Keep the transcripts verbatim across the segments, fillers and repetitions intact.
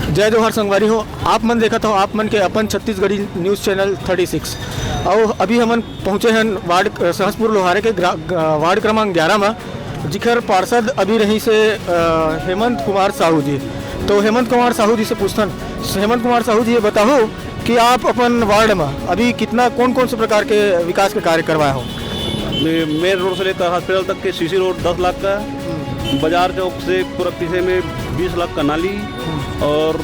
जय जोहार संगवारी हो, आप मन देखत हो आप मन के अपन Chhattisgarhi news channel thirty six. अउ अभी हमन पहुँचे हन वार्ड, अ, सहसपुर लोहारे के ग्रा-, ग-, वार्ड क्रमांक ग्यारह म, जिखर पार्षद अभी रहिसे, अ, हेमंत कुमार साहू जी। तो हेमंत कुमार साहू जी से पूछथन। हेमंत कुमार साहू जी, ये बताओ कि आप अपन वार्ड म अभी कितना, कौन कौन से प्रकार के विकास के कार्य करवाए हो? ये मेन रोड से लेकर हॉस्पिटल तक के सीसी रोड दस लाख का, बाजार चौक से पूरा पीछे में बीस लाख का नाली और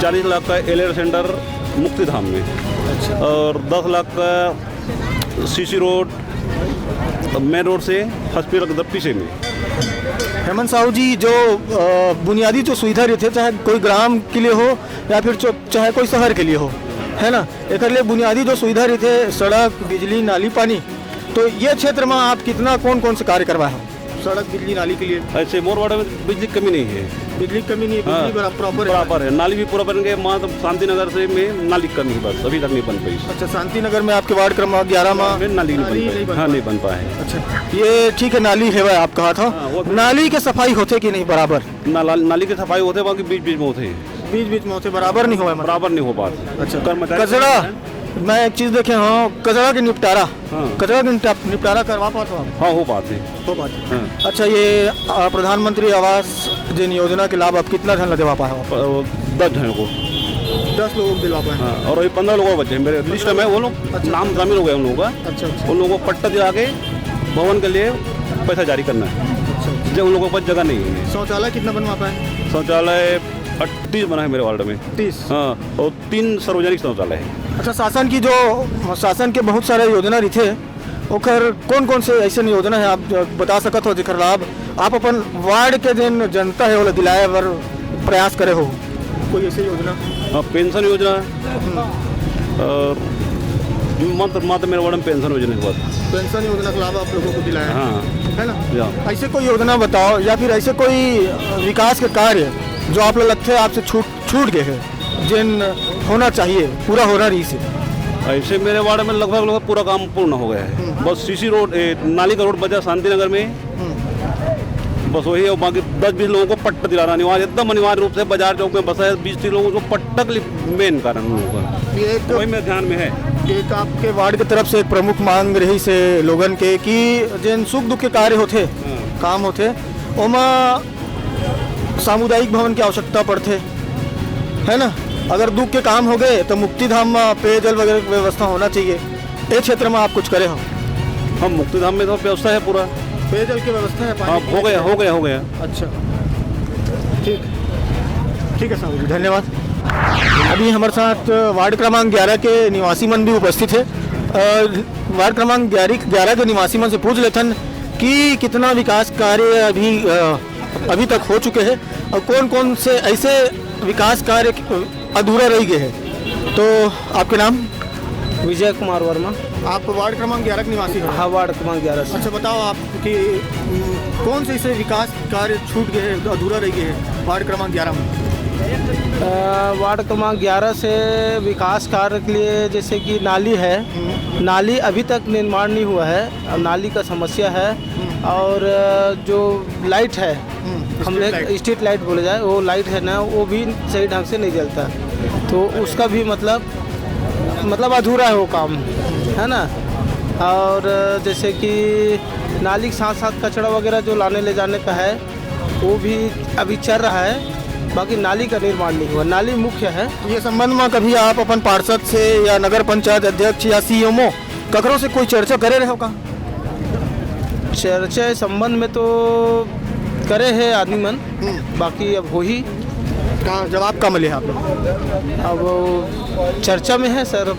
चालीस लाख का एलएल सेंटर मुक्तिधाम में, अच्छा। और दस लाख का सीसी रोड मेन रोड से हॉस्पिटल के पीछे में। हेमंत साहू जी, जो, अ, बुनियादी जो सुविधा रहिथे, चाहे कोई ग्राम के लिए हो या फिर चो-, चाहे कोई शहर के लिए हो, है ना, एकर लिए बुनियादी जो सुविधा रहिथे, सड़क, बिजली, नाली, पानी, तो ये क्षेत्र में आप कितना, कौन कौन से कार्य करवाए हो? सड़क, बिजली, नाली के लिए? ऐसे मोर वार्ड में बिजली की कमी नहीं है। बिजली की कमी नहीं है, हाँ, बिजली बरा-, प्रॉपर है। प्रॉपर है, नाली भी पूरा बन गए। मात्र शांति नगर से में नाली की कमी है, बस अभी तक नहीं बन पाई। अच्छा, शांति नगर में आपके वार्ड क्रमांक ग्यारह में में नाली नहीं बन नाली पाई। नहीं बन हाँ, पाई। नहीं बन पाए। अच्छा, ये ठीक है, नाली है, आप कहा था, हाँ, वो भी नाली के सफाई होथे कि नहीं बराबर? नाला-, नाली के सफाई होथे, बाकी बीच बीच में होथे। बीच बीच में होथे, बराबर नहीं होवय, मतलब। बराबर नहीं हो पात। अच्छा। कर्मचारी कचरा, मैं एक चीज देखे हूँ, कचरा के निपटारा, हाँ। कचरा के निपटा-, निपटारा करवा पात हो आप? हाँ, हो पात है। हो पात है। हाँ। अच्छा, ये, आ, प्रधानमंत्री आवास जिन योजना के लाभ आप कितना झन ला देवा पाए हो? प-, दस झन को। दस लोगों को दिलवा पाए? हाँ, और अभी पन्द्रह लोग बचे हैं मेरे लिस्ट में, वो लोग अच्छा। नाम शामिल हो गए उन लोगों का। अच्छा, अच्छा। उन लोगों को पट्टा दिला के भवन के लिए पैसा जारी करना है। अच्छा, अच्छा। जो उन लोगों के पास जगह नहीं है। शौचालय कितना बनवा पाए? शौचालय अड़तीस बना है मेरे वार्ड में। तीस? हाँ, और तीन सार्वजनिक शौचालय है। अच्छा, शासन की जो, शासन के बहुत सारे योजना रहिथे, ओखर कौन कौन से ऐसे योजना है आप बता सकत हो जेकर लाभ आप अपन वार्ड के जिन जनता है ओला दिलाए बर प्रयास करे हो? कोई ऐसे योजना? हाँ, पेंशन योजना है। और मात्र, मात्र मेरे वार्ड में पेंशन योजना के बाद। पेंशन योजना का लाभ आप लोगों को दिलाया है, हाँ। है ना? या। ऐसे कोई योजना बताओ या फिर ऐसे कोई, अ, विकास के कार्य जो आप लोग लगथे आपसे छूट, छूट गए हैं, जिन होना चाहिए, पूरा होना रहिसे। ऐसे मेरे वार्ड में लगभग, लगभग पूरा काम पूर्ण हो गया है। हम्म। बस सीसी रोड, ए, नाली का रोड बचा शांति नगर में। हम्म। बस वही है, बाकी दस बीस लोगों को पट्टा दिलाना अनिवार्य, एकदम अनिवार्य रूप से। बाजार चौक में बसा है बीस तीस लोगों को पट्टा के लिए मेन कारण उन लोगों का। ये एक वही मेरे ध्यान में है। एक आपके वार्ड की तरफ से एक प्रमुख मांग रहिसे लोगन के कि जिन सुख दुख के कार्य होथे, हाँ। काम होथे, ओमा सामुदायिक भवन की आवश्यकता पड़थे, है ना? अगर दुख के काम हो गए तो मुक्तिधाम में पेयजल वगैरह की व्यवस्था होना चाहिए। ये क्षेत्र में आप कुछ करे हो? हम मुक्तिधाम में तो व्यवस्था है पूरा। पेयजल की व्यवस्था है, पानी हाँ, की? हो गया, हो गया, हो गया। अच्छा, ठीक, ठीक है साहब जी, धन्यवाद। अभी हमारे साथ वार्ड क्रमांक ग्यारह के निवासी मन भी उपस्थित है। अ, वार्ड क्रमांक ग्यारह, ग्यारह के निवासी मन से पूछ लेथन कि कितना विकास कार्य अभी, अ, अभी तक हो चुके हैं और कौन कौन से ऐसे विकास कार्य अधूरा रह गए हैं। तो आपके नाम? विजय कुमार वर्मा। आप वार्ड क्रमांक ग्यारह के निवासी हो? हाँ, वार्ड क्रमांक ग्यारह से। अच्छा, बताओ आप कि, उम, कौन से ऐसे विकास कार्य छूट गए हैं, अधूरा रह गए हैं वार्ड क्रमांक ग्यारह में? अ, वार्ड क्रमांक ग्यारह से विकास कार्य के लिए जैसे कि नाली है, हम्म। नाली अभी तक निर्माण नहीं हुआ है, नाली का समस्या है। हम्म। और, अ, जो लाइट है, हम्म, हम स्ट्रीट एक लाइट। स्ट्रीट लाइट बोले जाए, वो लाइट है ना, वो भी सही ढंग से नहीं जलता, तो उसका भी मतलब, मतलब अधूरा है वो काम, है ना। और जैसे कि नाली के साथ साथ कचरा वगैरह जो लाने ले जाने का है, वो भी अभी चल रहा है, बाकी नाली का निर्माण नहीं हुआ। नाली मुख्य है। ये संबंध में कभी आप अपन पार्षद से या नगर पंचायत अध्यक्ष या सीएमओ ककरो से कोई चर्चा करे रहे हो का? चर्चा इस संबंध में तो करे है आदमी मन, हम्म। बाकी अब हो ही। का जवाब का मिले आप लोग? अब वो चर्चा में है सर।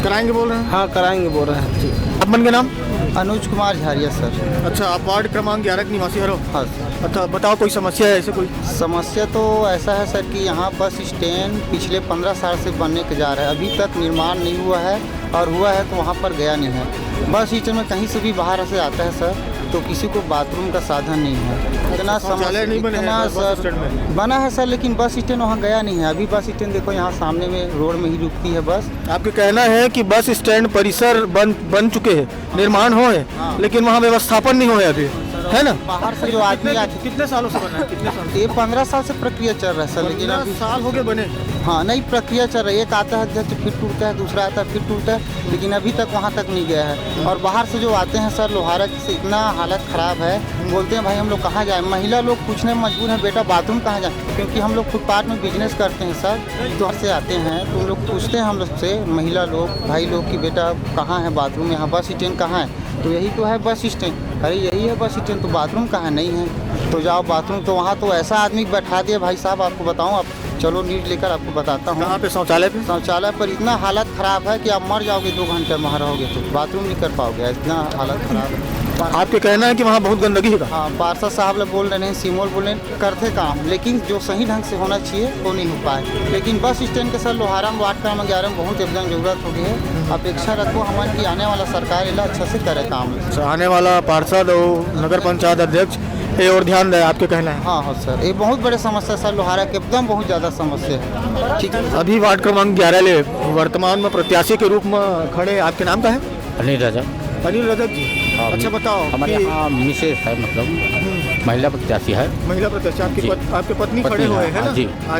कराएंगे बोल रहे हैं? हाँ, कराएंगे बोल रहे हैं। आप मन के नाम? अनुज कुमार झारिया सर। अच्छा, आप वार्ड क्रमांक ग्यारह के निवासी हरो? हाँ सर। अच्छा, बताओ, कोई समस्या है ऐसे कोई? समस्या तो ऐसा है सर कि यहाँ बस स्टैंड पिछले पन्द्रह साल से बनने के जा रहा है, अभी तक निर्माण नहीं हुआ है, और हुआ है तो वहाँ पर गया नहीं है। बस स्टैंड में कहीं से भी बाहर से आता है सर, तो किसी को बाथरूम का साधन नहीं है। इतना शौचालय समस्या, नहीं बने हैं इतना बस सर स्टैंड में? बना है सर, लेकिन बस स्टैंड वहाँ गया नहीं है। अभी बस स्टैंड देखो, यहाँ सामने में रोड में ही रुकती है बस। आपके कहना है कि बस स्टैंड परिसर बन, बन चुके हैं, निर्माण हो है, हाँ। लेकिन वहाँ व्यवस्थापन नहीं हो है अभी। है ना? बाहर से जो आदमी कितने, आते कितने सालों से बना है? कितने साल से? ये पन्द्रह साल से प्रक्रिया चल रहा है सर, लेकिन पन्द्रह अभी साल हो गए बने? हाँ, नहीं, प्रक्रिया चल रही है। एक आता है अध्यक्ष, फिर टूटता है, दूसरा आता है, फिर टूटता है, लेकिन अभी तक वहाँ तक नहीं गया है। और बाहर से जो आते हैं सर, लोहारा से इतना हालत ख़राब है, बोलते हैं, "भाई, हम लोग कहाँ जाएँ?" महिला लोग पूछने में मजबूर हैं, "बेटा, बाथरूम कहाँ जाएँ?" क्योंकि हम लोग फुटपाथ में बिजनेस करते हैं सर, तो से आते हैं तो उन लोग पूछते हैं हम लोग से, महिला लोग, भाई लोग, कि "बेटा, कहाँ है बाथरूम, यहाँ बस स्टैंड कहाँ है?" तो यही तो है बस स्टैंड। अरे, यही है बस स्टैंड, तो बाथरूम कहाँ है? नहीं है। तो जाओ बाथरूम, तो वहाँ तो ऐसा आदमी बैठा दिया भाई साहब, आपको बताऊँ, आप चलो न्यूज़ लेकर आपको बताता हूँ। कहाँ पे? शौचालय पे? शौचालय पर इतना हालत ख़राब है कि आप मर जाओगे, दो घंटे में वहाँ रहोगे तो बाथरूम नहीं कर पाओगे, इतना हालत ख़राब है। आपके कहना है कि वहाँ बहुत गंदगी है का? हाँ, पार्षद साहब लोग बोल रहे हैं, सीमोल बोल रहे हैं, करते काम, लेकिन जो सही ढंग से होना चाहिए वो नहीं हो पाए। लेकिन बस स्टैंड के सर, लोहारा में वार्ड क्रमांक ग्यारह में बहुत एकदम ज़रूरत हो गई है। अपेक्षा रखो हमन की आने वाला सरकार एला अच्छा से करे काम। सर, आने वाला पार्षद और नगर पंचायत अध्यक्ष ये और ध्यान दे, आपके कहना है? हाँ, हाँ सर, ये बहुत बड़े समस्या सर, लोहारा के एकदम बहुत ज़्यादा समस्या है। ठीक है। अभी वार्ड क्रमांक ग्यारह ले वर्तमान में प्रत्याशी के रूप में खड़े, आपके नाम का है? अनिल रजक। अनिल रजक जी, हाँ, अच्छा बताओ हमारे कि यहाँ मिसेस है, मतलब हम्म। महिला प्रत्याशी है। महिला प्रत्याशी, आपकी जी। पत-, आपके पत्नी पत्नी खड़े हुए है, हैं हाँ, ना? जी। हाँ।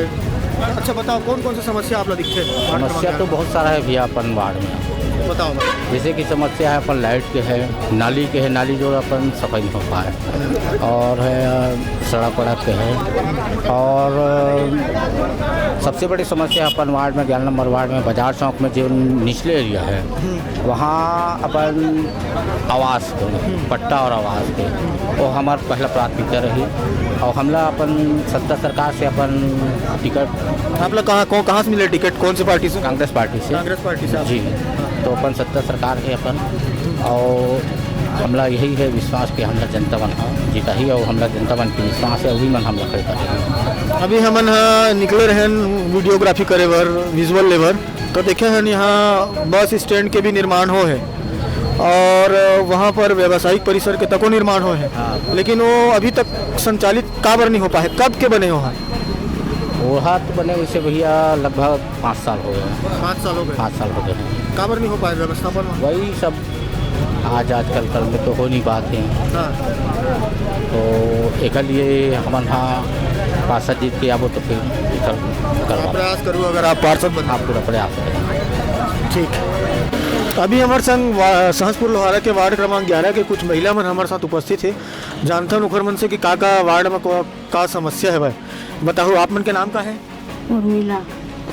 अच्छा बताओ, कौन कौन सी समस्या आप लोग दिखते हैं वार्ड क्रमांक समस्या तो ग्यारह? बहुत सारा है भैया अपन वार्ड में। बताओ भाई। जैसे कि समस्या है अपन लाइट के है, नाली के है, नाली जो अपन सफाई नहीं हो पा रहा है, और है सड़क वड़क के है, और सबसे बड़ी समस्या अपन वार्ड में, ग्यारह नंबर वार्ड में बाजार चौक में जो निचले एरिया है, वहाँ अपन आवास के, पट्टा और आवास के, वो हमार पहला प्राथमिकता रही। और हमला अपन सत्ता सरकार से अपन टिकट आप लोग कहाँ, कौन, कहाँ से मिले टिकट, कौन सी पार्टी से? कांग्रेस पार्टी से। कांग्रेस पार्टी से आप? जी। तो अपन सत्ता सरकार है अपन, और हमला यही है विश्वास कि हमला जनता मन ह जिताही, और हमला जनता मन के विश्वास है, वही मन हमला खड़े कर। अभी हमन ह निकले रहन वीडियोग्राफी करे बर, विजुअल ले बर, तो देखे हन यहाँ बस स्टैंड के भी निर्माण हो है और वहाँ पर व्यावसायिक परिसर के तको निर्माण हो है, हाँ। लेकिन वो अभी तक संचालित काबर नहीं हो पाए, कब के बने हो है? वो हाथ बने वैसे भैया लगभग पाँच साल हो गए। पाँच साल हो गए? पाँच साल हो गए। काबर नहीं हो पाए व्यवस्थापन में? वही सब आज, आजकल कल में तो हो नहीं पाते हैं। हाँ। तो एक लिए हमन हाँ पार्षद जीत के आबो तो फिर एकर करवा प्रयास करूँ अगर आप पार्षद बन। हाँ, पूरा प्रयास करें। ठीक। अभी हमारे संग वा-, सहसपुर लोहारा के वार्ड क्रमांक ग्यारह के कुछ महिला मन हमारे साथ उपस्थित है। जानथन ओखर मन से कि का का वार्ड में को-, का समस्या है भाई। बताओ, आप मन के नाम का है? उर्मिला।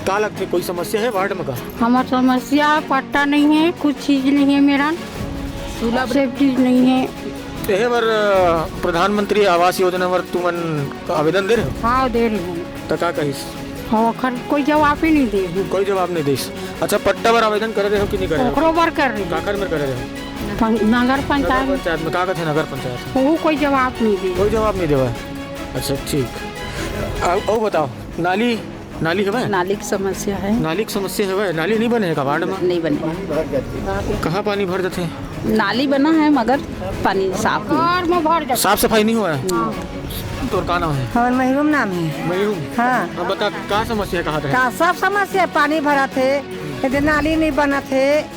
का लगथे, कोई समस्या है वार्ड में का? हमार समस्या पट्टा नहीं है, कुछ चीज नहीं है मेरा, सब चीज नहीं है। एहे बर, अ, प्रधानमंत्री आवास योजना बर तुमन आवेदन दे रहे हो? हाँ, दे रहे हैं। तो का कहिस? हाँ, ओखर कोई जवाब ही नहीं दे। कोई जवाब नहीं देस। अच्छा, पट्टा बर आवेदन करे रहे हो कि नहीं करे रहे हो? ओकरो बर कर रहे हैं। काकर में करे रहे हो? पं-, नगर नगर पंचायत। पंचायत में। का कथे नगर पंचायत में? वो कोई जवाब नहीं दे। कोई जवाब नहीं देवा। अच्छा, ठीक। अउ, अउ बताओ, नाली, नाली हवय? नाली के समस्या है। नाली के समस्या हवय? नाली नहीं बने हे का वार्ड में? नहीं बने। कहाँ पानी भर जाथे? नाली बना है मगर पानी साफ नहीं। घर में भर जाथे। साफ सफाई नहीं हुआ है? नहीं। तोर का नाम है? हमर महिरूम नाम है। महिरूम? हाँ। अब बता, का समस्या कहा था? का सब समस्या है, पानी भरत है, यदि नाली नहीं बनत है,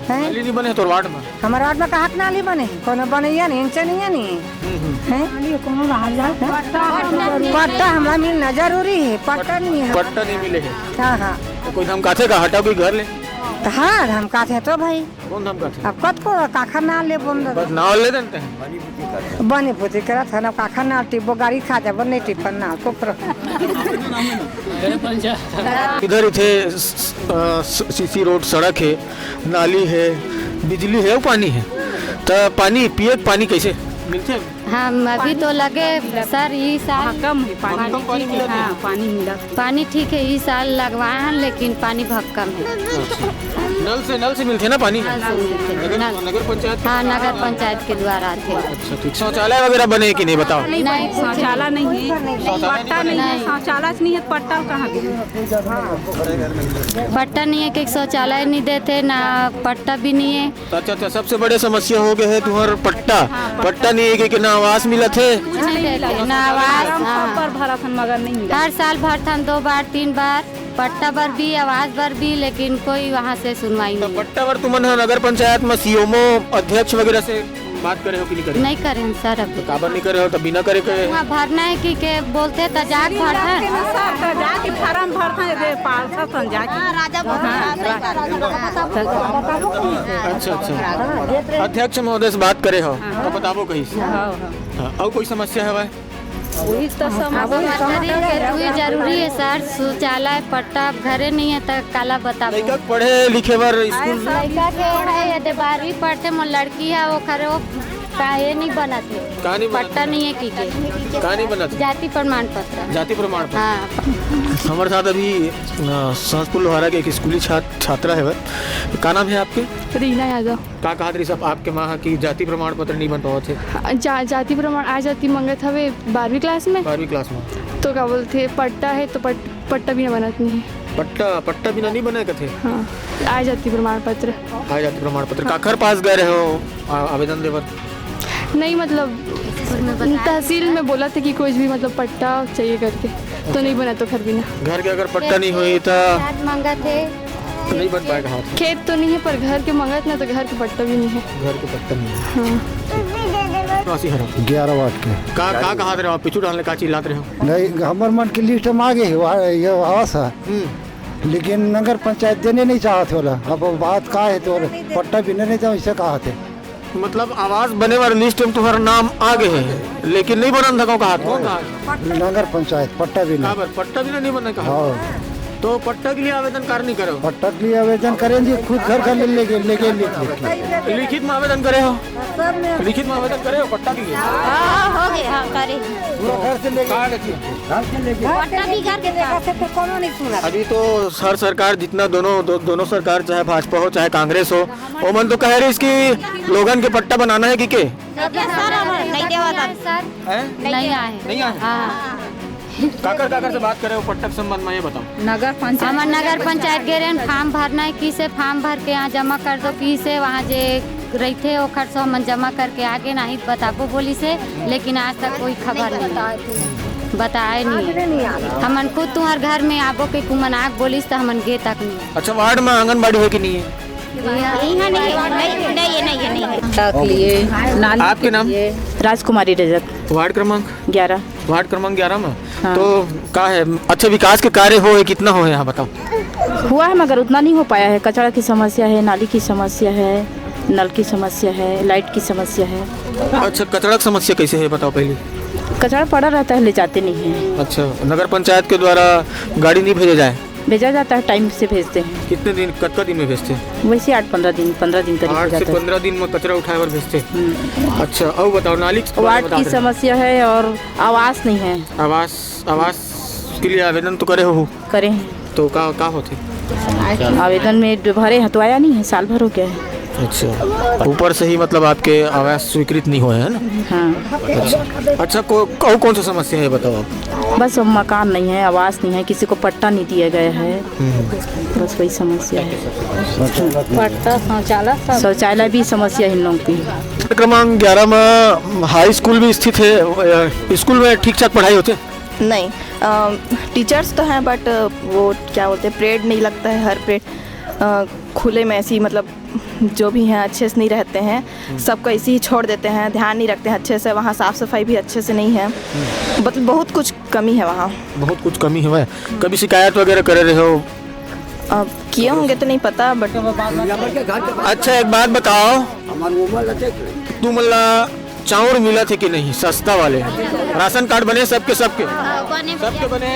हैं? नाली नहीं बने तोर वार्ड में? हमर वार्ड में कहाँ के नाली बने? कोनो बनैया नहीं, इंचे नहीं है नहीं। हम्म, हम्म। हैं? नाली कोनो रहा जाए। हैं? पट्टा हमरा मिलना जरूरी है, पट्टा नहीं है। पट्टा नहीं मिले है। हाँ, हाँ। तो कोई धमकाथे का, हटाओ कोई घर ले? तो हाँ, धमकाथे तो भाई। कौन धमकाथे? अब कत को काखर ना ले बंद। बस नाव ले देते हैं। बने पुती करत है ना, काखर ना टिपो, गाड़ी खा जाबो, नहीं टिपन ना, को करो। इधर इथे स-, स-, अ, स-, सीसी रोड, सड़क है, नाली है, बिजली है, पानी है। त पानी, पिए के पानी कैसे मिलथे? हम अभी तो लगे सर, ई साल हाँ, कम है पानी। कम पानी मिलत है। हाँ, पानी मिलत। पानी ठीक है, ई साल लगवाए हैं, लेकिन पानी बहुत कम है। अच्छा। नल से, नल से मिलथे ना पानी? नल से मिलथे। नगर, नल। नगर पंचायत के हाँ, नगर पंचायत के द्वारा आथे। अच्छा, ठीक। शौचालय वगैरह बने कि नहीं, बताओ? नहीं, शौचालय नहीं है, पट्टा नहीं है, नहीं। शौचालय नहीं है, पट्टा कहाँ गए? पट्टा नहीं है कि शौचालय नहीं देते, ना पट्टा भी नहीं है। अच्छा, अच्छा, सबसे बड़े समस्या हो गए है तुम्हार पट्टा। हाँ, पट्टा। पट्टा नहीं है कि, कि ना आवास मिलत है? कुछ नहीं मिला। ना आवास, हाँ। सब पर भरा था मगर नहीं मिला। हर साल भरथन दो बार, तीन बार, पट्टा बर भी, आवास बर भी, लेकिन कोई वहाँ से सुनवाई तो नहीं। पट्टा बर तुमन ह नगर पंचायत में सीएमओ अध्यक्ष वगैरह से बात करे हो कि नहीं करे? नहीं करे हैं सर अभी। तो काबर नहीं करे हो? तो बिना करे के वहाँ भरना है कि के बोलते तो जाके भरना है। सर, तो जाके फार्म भरते हैं, रे, पालसा सन जाके। हाँ, राजा भवन, हाँ, हाँ, सही बात है। अच्छा, अच्छा। अध्यक्ष महोदय से बात करे हो, तो बताबो कहिस। हाँ, हाँ। हाँ, और कोई समस्या है भाई? वही तो समस्या। वही जरूरी है सर, शौचालय, पट्टा, अब घरे नहीं है तो काला बताबो। लइका के पढ़े लिखे बर स्कूल। लइका के है, यदि बारहवीं पढ़ते, मोर लड़की है, वो खरे, वो काहे नहीं बनत है? का नहीं बनत पट्टा है? नहीं है की के? का नहीं बनत है? जाति प्रमाण पत्र। जाति प्रमाण पत्र। हाँ। हमारे साथ अभी, अ, सहसपुर लोहारा के एक स्कूली छात्र, छात्रा है वह। का नाम है आपके? रीना यादव। का कहत रहिस आपके माँ ह कि जाति प्रमाण पत्र नहीं बन पावत हे? जा-, जाति प्रमाण आ जाति मंगत हवे बारहवीं क्लास में। बारहवीं क्लास में। तो का बोलथे, पट्टा है तो पट-, पट्टा बिना बनत नहीं है। पट्टा, पट्टा बिना नहीं बने कथे? हाँ, आ जाति प्रमाण पत्र। आ जाति प्रमाण पत्र। हाँ। काखर पास गए रहे हो आ-, आवेदन देवर? नहीं, मतलब, तहसील में बोला था कि कुछ भी, मतलब, पट्टा चाहिए करके, तो नहीं बना तो घर बिना। घर के अगर पट्टा नहीं होई तो मंगत है। नहीं बन पाएगा हाथ। खेत तो नहीं है, पर घर के मंगत ना, तो घर के पट्टा भी नहीं है। घर के पट्टा नहीं है। हाँ। वासी हरा। ग्यारह वार्ड के। का, का कहत रहे हो? पीछू डालने का चिल्लात रहे हो? नहीं, हमर मन के लिस्ट में आ गए, वा-, ये आवास है। हम्म। लेकिन नगर पंचायत देने नहीं चाहत होला। अब बात का है तो पट्टा भी नहीं देता, ऐसे कहा थे। मतलब आवास बने वाले लिस्ट में तुम्हारा नाम आ गए है, लेकिन नहीं बनन था, कौन कहा? कौन कहा? नगर पंचायत पट्टा भी नहीं। काबर? पट्टा भी नहीं बनने कहा? हाँ। तो पट्टा के लिए आवेदन कार नहीं करो? पट्टा के लिए आवेदन करेंगे, खुद घर का ले लेके, लेके लिख, लिख, लिख। लिखित में आवेदन करे हो? लिखित में आवेदन करे हो पट्टा के लिए? हाँ, हो गए, हाँ, करे। पूरा घर से लेके। कार्ड की? घर से लेके। पट्टा भी घर के लेकर से तो कोनो नहीं सुना। अभी तो हर सरकार जितना दोनों, दो-, दोनों सरकार चाहे भाजपा हो चाहे कांग्रेस हो, ओमन तो कह रही इसकी लोगन के पट्टा बनाना है कि के? नहीं, सर, हमारे नहीं देवा था। हैं? नहीं आए। नहीं आए? हाँ। काकर, काकर से बात करे हो पट्टा के संबंध में, ये बताओ। नगर पंचायत। हमर नगर पंचायत गे रहेन, फॉर्म भरना है, किसे फॉर्म भर के यहाँ जमा कर दो, किसे वहाँ जे रहिथे ओखर से हमन जमा करके आगे नहीं बताबो बोलिस हे, लेकिन आज तक कोई खबर नहीं, बताए नहीं। हमन खुद तुहर घर में आबो के कुमन आग बोलिस त हमन गे तक नहीं। अच्छा, वार्ड में आंगनबाड़ी है कि नहीं है? यहाँ नहीं है, नहीं, नहीं है, नहीं है, नहीं है। तक लिए, नाली आपके नाम? राजकुमारी रजक। वार्ड क्रमांक? ग्यारह। वार्ड क्रमांक ग्यारह में? हाँ। तो का है, अच्छा विकास के कार्य हो है, कितना हो है यहाँ बताओ? हुआ है मगर उतना नहीं हो पाया है। कचरा की समस्या है, नाली की समस्या है, नल की समस्या है, लाइट की समस्या है। अच्छा, कचरा की समस्या कैसे है बताओ पहले? कचरा पड़ा रहता है, ले जाते नहीं है। अच्छा, नगर पंचायत के द्वारा गाड़ी नहीं भेजा जाए? भेजा जाता है, टाइम से भेजते हैं। कितने दिन, कतका दिन में भेजते हैं? वैसे आठ पंद्रह दिन, पंद्रह दिन करीब हो जाता है। आठ से पंद्रह दिन में कचरा उठाए बर भेजते हैं। हम्म। अच्छा, अब बताओ, नाली के बारे में वार्ड की समस्या है और आवास नहीं है। आवास, आवास के लिए आवेदन तो करे हो? करे हैं। तो का, का होथे? आवेदन में जो भरे हैं तो आया नहीं है, साल भर हो गया है। अच्छा, ऊपर से ही मतलब आपके आवास स्वीकृत नहीं हुए है ना? हाँ। अच्छा, अच्छा, को-, कौन, कौन सा समस्या है बताओ आप? बस अब मकान नहीं है, आवास नहीं है, किसी को पट्टा नहीं दिया गया है। हम्म। बस वही समस्या है। पट्टा, शौचालय सब। शौचालय भी समस्या है इन लोगों की। क्रमांक ग्यारह में हाई स्कूल भी स्थित है। अ, स्कूल में ठीक ठाक पढ़ाई होते? नहीं, अ, टीचर्स तो हैं, बट वो क्या बोलते हैं, परेड नहीं लगता है, हर परेड, अ, खुले में ऐसी, मतलब, जो भी हैं अच्छे से नहीं रहते हैं, हम्म। सबको ऐसे ही छोड़ देते हैं, ध्यान नहीं रखते हैं अच्छे से, वहाँ साफ सफाई भी अच्छे से नहीं है। हम्म। मतलब बहुत कुछ कमी है वहाँ। बहुत कुछ कमी है वहाँ। कभी शिकायत वगैरह करे रहे हो? अब किए होंगे तो नहीं पता, बट अच्छा, एक बात बताओ, तुमन ला चाउर मिलत हे कि नहीं, सस्ता वाले? राशन कार्ड बने सबके, सबके? हाँ, बने सबके भैया। बने?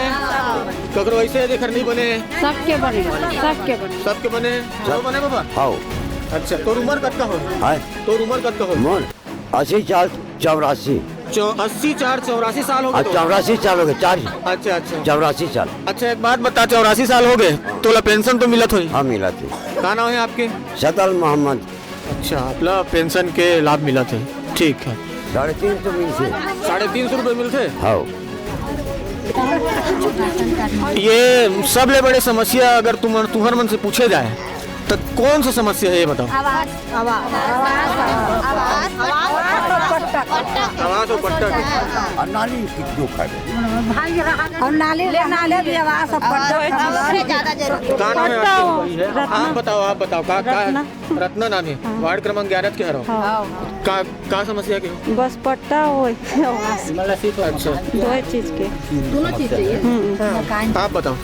ककरो ऐसे है जेकर नहीं बने? सबके बने, सबके बने। सबके बने? सब बने बाबा? हाँ। अच्छा, तोर उम्र कतका हो? हाँ। तोर उम्र कतका हो? मोर अस्सी चार चौरासी। चौ-, अस्सी चार चौरासी साल हो गए आज तो? चौरासी साल हो गए, चार। अच्छा, अच्छा। चौरासी साल। अच्छा, एक बात बता, चौरासी साल हो गए, तोला पेंशन तो मिलत होही? हाँ, मिलत हे। का नाम है आपके? सदल मोहम्मद। अच्छा, आपला पेंशन के लाभ मिलत हे, ठीक है। साढ़े तीन सौ मिलथे। साढ़े तीन सौ रुपये मिलथे? हाँ। ये सबले बड़े समस्या अगर तुम, तुहर मन से पूछे जाए, तो कौन सा समस्या है, ये बताओ। आवास। आवास। आवास। आवास और पट्टा। आवास और पट्टा। और नाली की जो खाए। और नाली, नाली भी आवास और पट्टा। सबसे ज्यादा जरूरी। का नाम है आपके? आप बताओ, आप बताओ, का, का है? रत्ना। रत्ना नाम है। हाँ। वार्ड क्रमांक ग्यारह के हरो। हाँ। का, का समस्या के हो? बस पट्टा हो, आवास। अच्छा। दो चीज के। दोनों चीज चाहिए। हम्म। आप बताओ।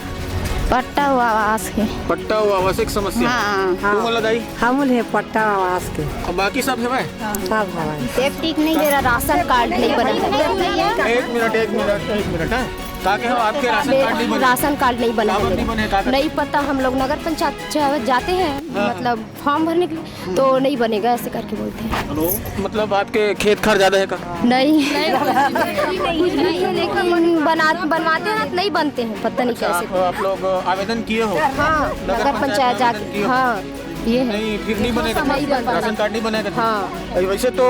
पट्टा हुआ आवास के। पट्टा हुआ आवास एक समस्या। हाँ। तू बोला दाई? हम ले पट्टा आवास के। अब बाकी सब है? सब है। सेफ ठीक नहीं दे रहा, राशन कार्ड नहीं बना। एक मिनट, एक मिनट, एक मिनट, हाँ। का के हो, आपके राशन कार्ड नहीं बने? राशन कार्ड नहीं बना काबर है नहीं मेरा। बने, का कर- नहीं पता, हम लोग नगर पंचायत जाते हैं, हाँ। मतलब फॉर्म भरने के लिए, तो नहीं बनेगा, ऐसे करके बोलते हैं। हेलो, मतलब आपके खेत खार ज्यादा है का? नहीं। कुछ नहीं है, लेकिन बना, बनवाते हैं ना, तो नहीं बनते हैं, पता नहीं अच्छा, कैसे। आप, आप लोग आवेदन किए हो? हाँ, नगर नगर पंचायत पंचायत आवेदन जाके, किए हो? हाँ, ये है। नहीं, फिर नहीं बनेगा। नहीं बन पाएगा। राशन कार्ड नहीं बनेगा। हाँ। वैसे तो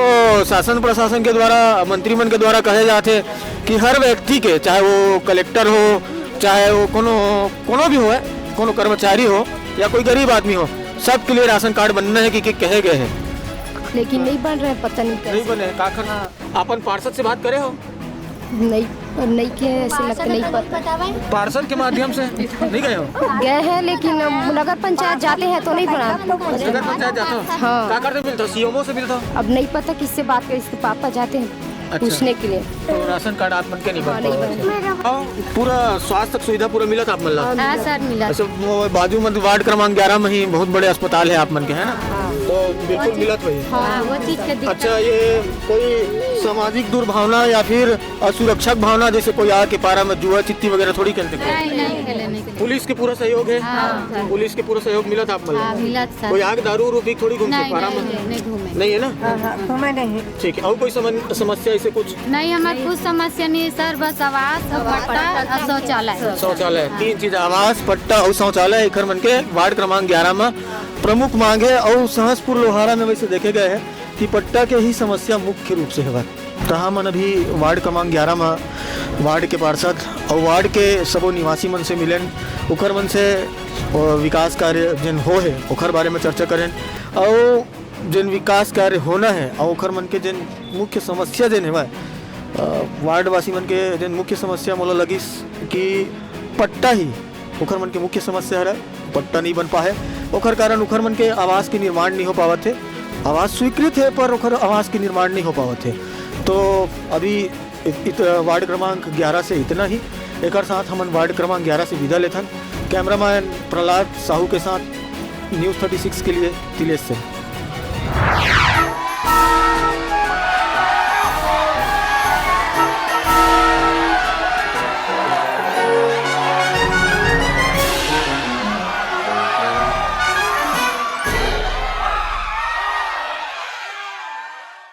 शासन प्रशासन के द्वारा, मंत्री मन के द्वारा कहे जाते कि हर व्यक्ति के, चाहे वो कलेक्टर हो, चाहे वो कोनो, कोनो भी हो, कोनो कर्मचारी हो या कोई गरीब आदमी हो, सबके लिए राशन कार्ड बनना है कि, कि कहे गए हैं। लेकिन नहीं बन रहे हैं, पता नहीं नहीं कैसे। बने हैं, का कर? हाँ। अपन पार्षद से बात करे हो? नहीं, नहीं किए, ऐसे लगता नहीं पता। पार्षद के माध्यम से नहीं गए हो? गए हैं, लेकिन नगर पंचायत जाते हैं तो नहीं बना। नगर पंचायत जाते हो? हाँ। का करते मिलते हो? सीएमओ से मिलते हो? अब नहीं पता किससे बात करें, इसके पापा जाते हैं अच्छा। पूछने के लिए। तो राशन कार्ड आप मन के नहीं बन हाँ, नहीं पावा? बन। हाँ, पूरा स्वास्थ्य सुविधा पूरा मिलत आप मन ला? हाँ, सर, मिलत। अच्छा, वो बाजू में वार्ड क्रमांक ग्यारह में ही बहुत बड़े अस्पताल है आप मन के, है ना? तो बिल्कुल मिलत वही। हाँ, वो चीज के दिक्कत। अच्छा, ये कोई सामाजिक दुर्भावना या फिर असुरक्षा की भावना, जैसे कोई आके पारा में जुआ चित्ती वगैरह थोड़ी खेलते हैं? नहीं, नहीं खेले, नहीं खेले। पुलिस के पूरा सहयोग है? हाँ। पुलिस के पूरा सहयोग मिलत आप मन ला? हाँ, मिलत सर। कोई आग दारू उरू पी थोड़ी घूमते नहीं, पारा नहीं, में? नहीं, नहीं घूमे। नहीं है ना? हाँ, हाँ, घूमे नहीं। ठीक है, और कोई समन-, समस्या ऐसे कुछ? नहीं, हमारे कुछ समस्या नहीं है सर, बस आवास और पट्टा और शौचालय। शौचालय, तीन चीज, आवास, पट्टा और शौचालय, एकर मन के वार्ड क्रमांक ग्यारह में प्रमुख मांग है। और सहसपुर लोहारा में वैसे देखे गए हैं कि पट्टा के ही समस्या मुख्य रूप से है। तो हमन अभी वार्ड क्रमांक ग्यारह में वार्ड के पार्षद और वार्ड के सबो निवासी मन से मिलेन, ओकर मन से, अ, विकास कार्य जेन हो है ओकर बारे में चर्चा करें और जेन विकास कार्य होना है और ओकर मन के जेन मुख्य समस्या जेन हेवय, अ, वार्ड वासी मन के जेन मुख्य समस्या मोला लगिस कि पट्टा ही ओखर मन के मुख्य समस्या हरय, पट्टा नहीं बन पाए, ओखर कारण ओखर मन के आवास के निर्माण नहीं हो पावत हे। आवास स्वीकृत है पर ओखर आवास के निर्माण नहीं हो पावत हे। तो अभी इत, इत, वार्ड क्रमांक ग्यारह से इतना ही। एकर साथ हमन वार्ड क्रमांक ग्यारह से विदा लेथन। कैमरामैन प्रहलाद साहू के साथ न्यूज़ थर्टी सिक्स के लिए तिलेश सिंह।